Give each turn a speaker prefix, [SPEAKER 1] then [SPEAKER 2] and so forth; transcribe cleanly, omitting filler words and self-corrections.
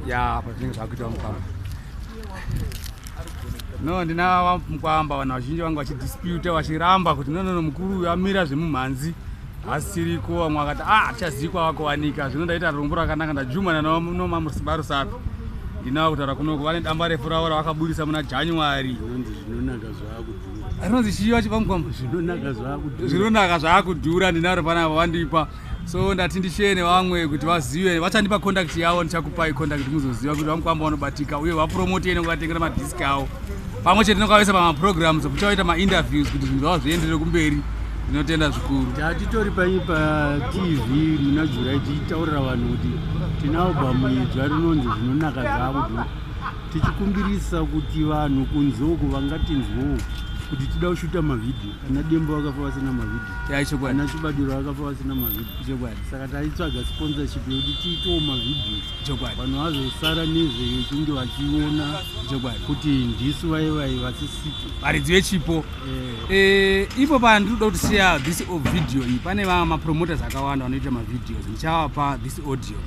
[SPEAKER 1] Ya, pazvinenge zvakuita mukwamba. No, ndina mukwamba. Vanhu vazhinji vanga vachidisputa, vachiramba kuti no, mukuru uyu amira zvemumhanzi, hasiriko. Vamwe vakati, ah, tichazivi kwavakuwanika. Zvino ndaita rombo rakanaka, ndajumana nomamusibarusapi. Ndinava kutaura kunoko, vane damba refu ravo ravakaburisa muna January.
[SPEAKER 2] Zvinonzi zvinonaka zvaakudhura.
[SPEAKER 1] Rinonzi chii vachipa, mukwamba?
[SPEAKER 2] Zvinonaka zvaakudhura.
[SPEAKER 1] Zvinonaka zvaakudhura. Ndinaro panapa, vandipa. So ndati ndishare nevamwe kuti vazive. Vachandipa contact yavo, ndichakupai contact, muzoziva kuti vamukwamba vanobatika uye vapromote nekuvatengera madhiski avo, pamwe chete nokavaisa pamaprograms, kuchavaita mainterviews kuti zvinhu zvavo zvienderere kumberi. Ndinotenda zvikuru.
[SPEAKER 2] Tatitori paTV muna July tichitaurira vanhu kuti tina albhamu idzva rinonzi Zvinonaka Zvaakudhura, tichikumbirisa kuti vanhu kunze uku vangatinzwewo kuti tida kushuta mavhidhiyo. Ana Dembo vakafa vasina mavhidhiyo.
[SPEAKER 1] Ya, ichokwadi.
[SPEAKER 2] Ana Chibadiro vakafa vasina mavhidhiyo. Saka taitsvaga sponsorship yekuti tiitewo mavhidhiyo. Vanhu vazosara nezvekunge vachiona kuti ndisu vaivai vasisipo.
[SPEAKER 1] Varidzi vechipo. Ipo pandinoda kuti share this video iyi, pane vamapromoters akawanda vanoita mavideos. Ndichavapa this audio.